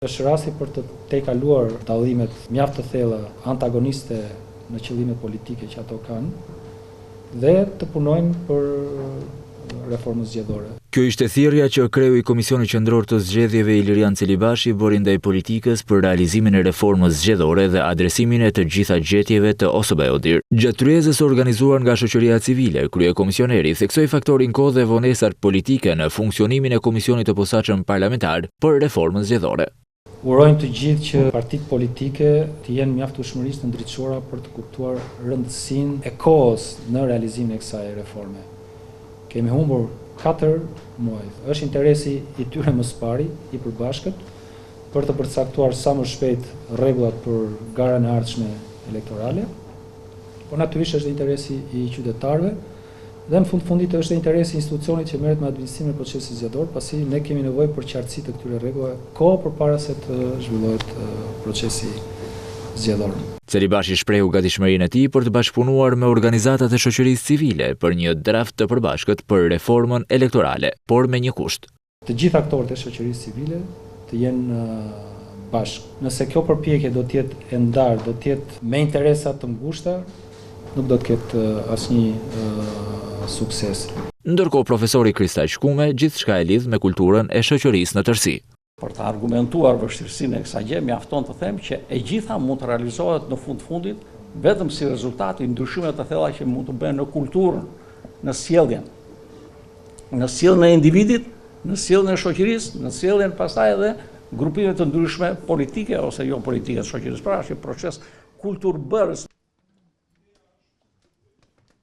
Është rasti për të tejkaluar dallimet mjaft të thella antagoniste në qëllimet politike që ato kanë dhe të punojmë për reformën zgjedhore. Kjo ishte thirrja që kreu i Komisionit Qendror të Zgjedhjeve Ilirian Celibashi bëri ndaj politikës për realizimin e reformës zgjedhore dhe adresimin e të gjitha gjetjeve të OSBE-ODIHR. Gjatë tryezës së organizuar nga shoqëria civile, kryekomisioneri theksoi faktorin kohë dhe vonesat politike në funksionimin e Komisionit të Posaçëm Parlamentar për reformën zgjedhore. Urojmë të gjithë që partitë politike të jenë mjaftueshmërisht të ndriçuara për të kuptuar rëndësinë e kohës në realizimin e kësaj reforme. Kemi humbur katër muaj. Është interesi i tyre më së pari, i përbashkët, për të përcaktuar sa më shpejt rregullat për garën e ardhshme elektorale, por natyrisht është dhe interesi i qytetarëve Dhe në fund të fundit është interesi i institucionit që merret me administrimin e procesit zgjedhor, pasi ne kemi nevojë për qartësi të këtyre rregullave kohë përpara se të zhvillohet procesi zgjedhor. Celibashi shprehu gatishmërinë e tij për të bashkëpunuar me organizatat e shoqërisë civile për një draft të përbashkët për reformën elektorale, por me një kusht. Të gjithë aktorët e shoqërisë civile të jenë bashkë. Nëse kjo përpjekje do të jetë e ndarë, do të jetë me interesa të ngushta, nuk do të ketë asnjë sukses. Ndërkohë profesori Kristaq Kume gjithçka e lidh me kulturën e shoqërisë në tërësi. Për të argumentuar vështirësinë e kësaj gjë, mjafton të them që e gjitha mund të realizohet në fund të fundit vetëm si rezultat i ndryshimeve të thella që mund të bëhen në kulturën, në sjelljen. Në sjelljen e individit, në sjelljen e shoqërisë, në sjelljen pastaj edhe grupimeve të ndryshme politike ose jo politike të shoqërisë. Pra është një proces kulturbërës.